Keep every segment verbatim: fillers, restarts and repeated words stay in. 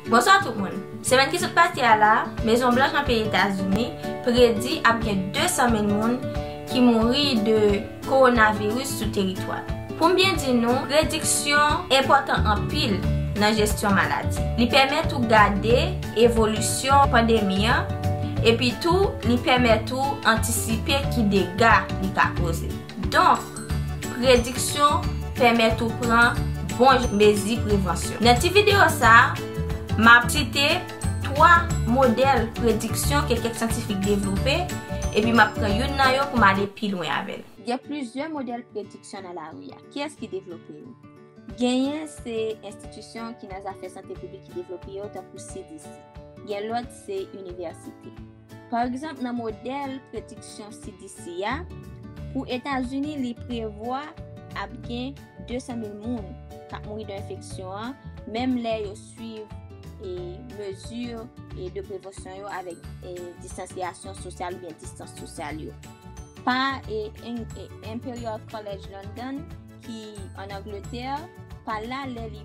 Bonswa tout moun. Semèn ki sot pase a la, Mezon Blanch nan peyi Etazini predi ap gen de san mil moun ki mouri de kowonaviris sou teritwa. Pou m byen di nou, prediksyon enpòtan anpil nan jesyon maladi. Li pèmèt ou gade evolisyon pandemi an, epi tou li pèmèt ou antisipe ki dega li ka koze. Donk, prediksyon pèmèt ou pran bon mezi prevansyon. Nan ti videyo sa a, m ap site twa modèl prediksyon ke kèk syantifik devlope, epi m ap pran youn nan yo pou m ale pi lwen avè l. Gen plizyè modèl prediksyon nan lari a. Kiyès ki devlope yo? Genyen se enstitisyon ki nan zafè sante piblik ki devlope yo, tankou C D C. Gen lòt se inivèsite. Pa egzanp, nan modèl prediksyon C D C a, pou Etazini, li prevwa ap gen de san mil moun k ap mouri de enfeksyon an, menm lè yo swiv e mezi e de prevansyon yo avèk e distansyasyon sosyal oubyen distans sosyal yo. Pa e, en- e Imperial College London ki ann Angletè, pa la lè li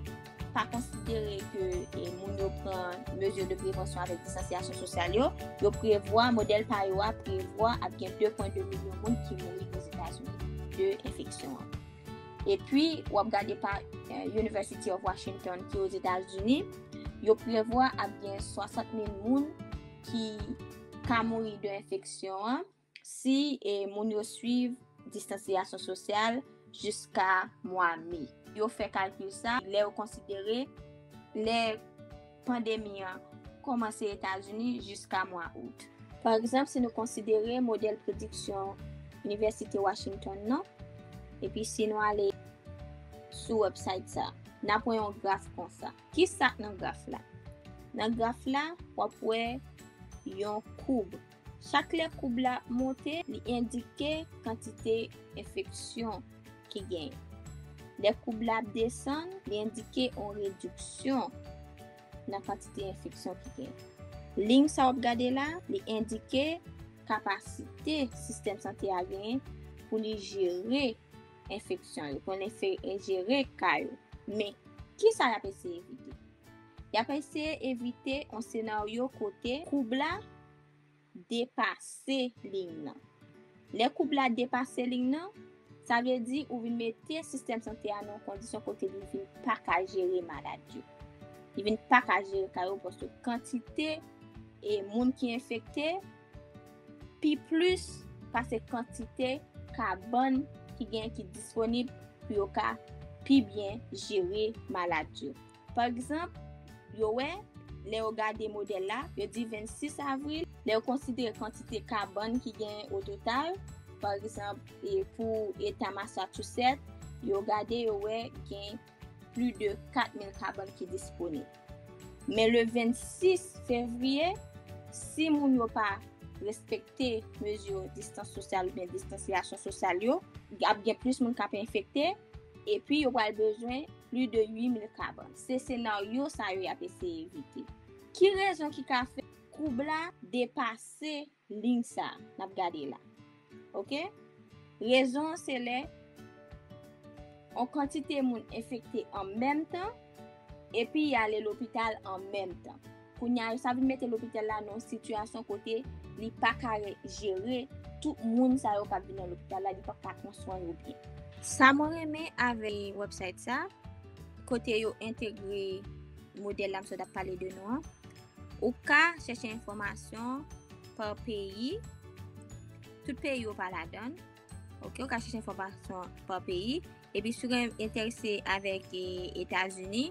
pa konsidere ke e, moun yo pran mezi de prevansyon avèk distansyasyon sosyal yo, yo prevwa, modèl pa yo a prevwa ap gen de pwen de milyon moun ki mouri Ozetazini de enfeksyon an. Epi, w ap gade pa e, University of Washington ki Ozetazini, yo prevwa ap gen swasant mil moun ki ka mouri de enfeksyon an si e, moun yo swiv distansyasyon sosyal jiska mwa me. Yo fè kalkil sa lè yo konsidere lè pandemi an kòmanse Etazini jiska mwa out. Pa egzanp, si nou konsidere modèl prediksyon Inivèsite Washington nan, epi si nou ale sou website sa, n ap wè yon graf konsa. Ki sa k nan graf la? Nan graf la, w ap wè yon koub. Chak lè koub la ap monte, li endike kantite enfeksyon ki genyen. Lè koub la ap desann, li endike yon rediksyon nan kantite enfeksyon ki genyen. Liy sa w ap gade la, li endike kapasite sistèm sante a genyen pou li jere enfeksyon yo, pou li fe- jere ka yo. Men, ki sa y ap eseye evite? Y ap eseye evite yon senaryo kote koub la depase liy nan. Lè koub la depase liy nan, sa vle di ou vin mete sistèm sante a nan yon kondisyon kote li vin pa ka jere malad yo. Li vin pa ka jere ka yo paske kantite e moun ki enfekte pi plis pase kantite ka bann ki gen ki disponib pou yo ka pi byen jere malad yo. Pa egzanp, yo wè, lè yo gade modèl la, yo di vennsis avril, lè yo konsidere kantite ka bann ki genyen o total, pa egzanp, e pou eta Massachusetts, yo gade, yo wè gen plis de kat mil ka bann ki disponib. Men le vennsis fevriye, si moun yo pa respekte mezi distans sosyal oubyen distansyasyon sosyal yo, ap gen plis moun k ap enfekte, epi yo pral bezwen plis de uit mil ka bann. Se senaryo sa yo y ap eseye evite. Ki rezon ki ka fè koub la depase liy sa n ap gade la? Oke? Rezon an se lè yon kantite moun enfekte an menm tan, epi y ale lopital an menm tan. Kounye a, sa vin mete lopital la nan yon sitiyasyon kote li pa ka re- jere tout moun sa yo k ap vin nan lopital la, li p ap ka pran swen yo byen. Sa mwen renmen avèk website sa, kote yo entegre modèl la m sot ap pale de nou an, ou ka chèche enfòmasyon pa peyi, tout peyi yo pa ladan l. Oke, ou ka chèche enfòmasyon pa peyi. Epi si w gen enterese avèk e, Etazini,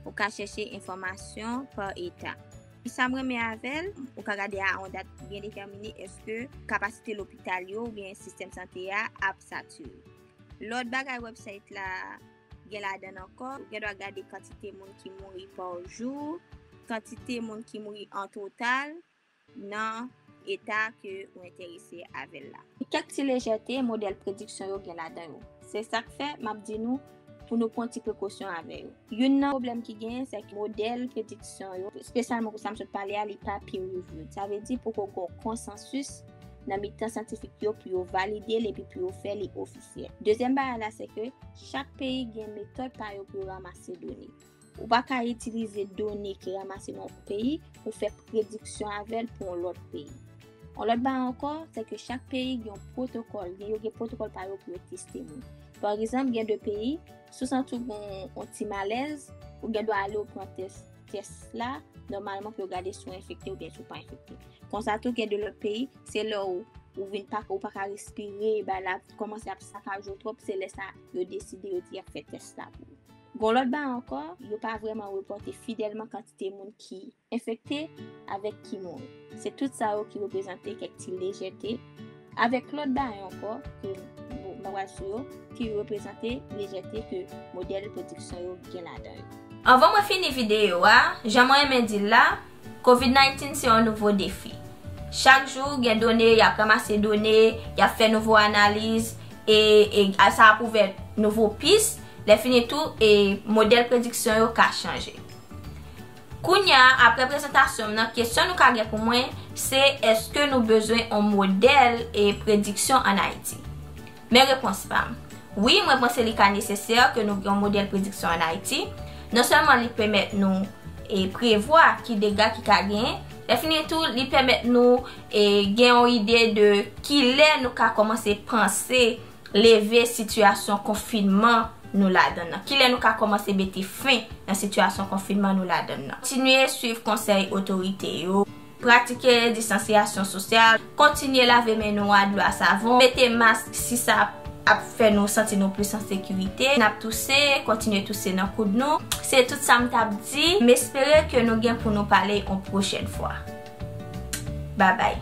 ou ka chèche enfòmasyon pa eta. Sa m renmen avè l, ou ka gade a yon dat byen detèmine èske kapasite lopital yo oubyen sistèm sante a ap satire. Lòt bagay website la gen ladan l ankò, ou gen dwa gade kantite moun ki mouri pa jou, kantite moun ki mouri an total nan eta ke ou enterese avè l la. Kèk ti lejète modèl prediksyon yo gen ladan yo. Se sa k fè m ap di nou pou nou pran ti prekosyon avè yo. Youn nan pwoblèm ki genyen, se ke modèl prediksyon yo, espesyalman pou sa m sot pale a, li pa peer reviewed. Sa vle di poko gen yon konsansis nan mitan syantifik yo pou yo valide l epi pou yo fè li ofisyèl. Dezyèm bagay la, se ke chak peyi gen metòd pa yo pou yo ranmase done. Ou pa ka itilize done ki ranmase nan yon peyi pou fè prediksyon avè l pou yon lòt peyi. Yon lòt bagay ankò, se ke chak peyi gen yon pwotokòl, gen, yo gen pwotokòl pa yo pou yo teste moun. Pa egzanp, gen de peyi, si w santi w gen yon ti malèz, ou gen dwa ale w pran tès, tès la, nòmalman pou yo gade si w enfekte oubyen si w pa enfekte. Konsa tou, gen de lòt peyi, se lè w, ou vin pa, ou pa ka respire, bagay la kòmanse ap sakaje w twòp, se lè sa yo deside, yo di y ap fè tès la pou ou. Gon lòt bagay ankò, yo pa vrèman repòte fidèlman kantite moun ki enfekte avèk ki mouri. Se tout sa yo ki reprezante kèk ti lejète, avèk lòt bagay ankò ke, bon, m pa pral sou yo, ki reprezante lejète ke modèl prediksyon yo gen ladan yo. Anvan mwen fini videyo a, jan mwen renmen di l la, covid nineteen se yon nouvo defi. Chak jou, gen done, y ap ranmase done, y ap fè nouvo analiz, e, e sa ap ouvè nouvo pis. Lè fini tou, e modèl prediksyon yo ka chanje. Kounye a, apre prezantasyon m nan, kesyon nou ka gen pou mwen, se èske nou bezwen yon modèl e prediksyon ann Ayiti? Men repons pa m, wi, mwen panse li ka nesesè ke nou gen yon modèl prediksyon ann Ayiti. Non sèlman li pèmèt nou e prevwa ki dega ki ka genyen, lè fini tou, li pèmèt nou e gen yon ide de kilè nou ka kòmanse panse leve sitiyasyon konfinman nou ladan nan. Kilè nou ka kòmanse mete fen nan sitiyasyon konfinman nou ladan nan. Kontinye swiv konsèy otorite yo. Pratike distansyasyon sosyal. Kontinye lave men nou a dlo a savon. Mete mask si sa ap fè nou santi nou plis an sekirite. N ap touse, kontinye touse nan koud nou. Se tout sa m t ap di. M espere ke nou gen pou nou pale yon pwochèn fwa. Babay.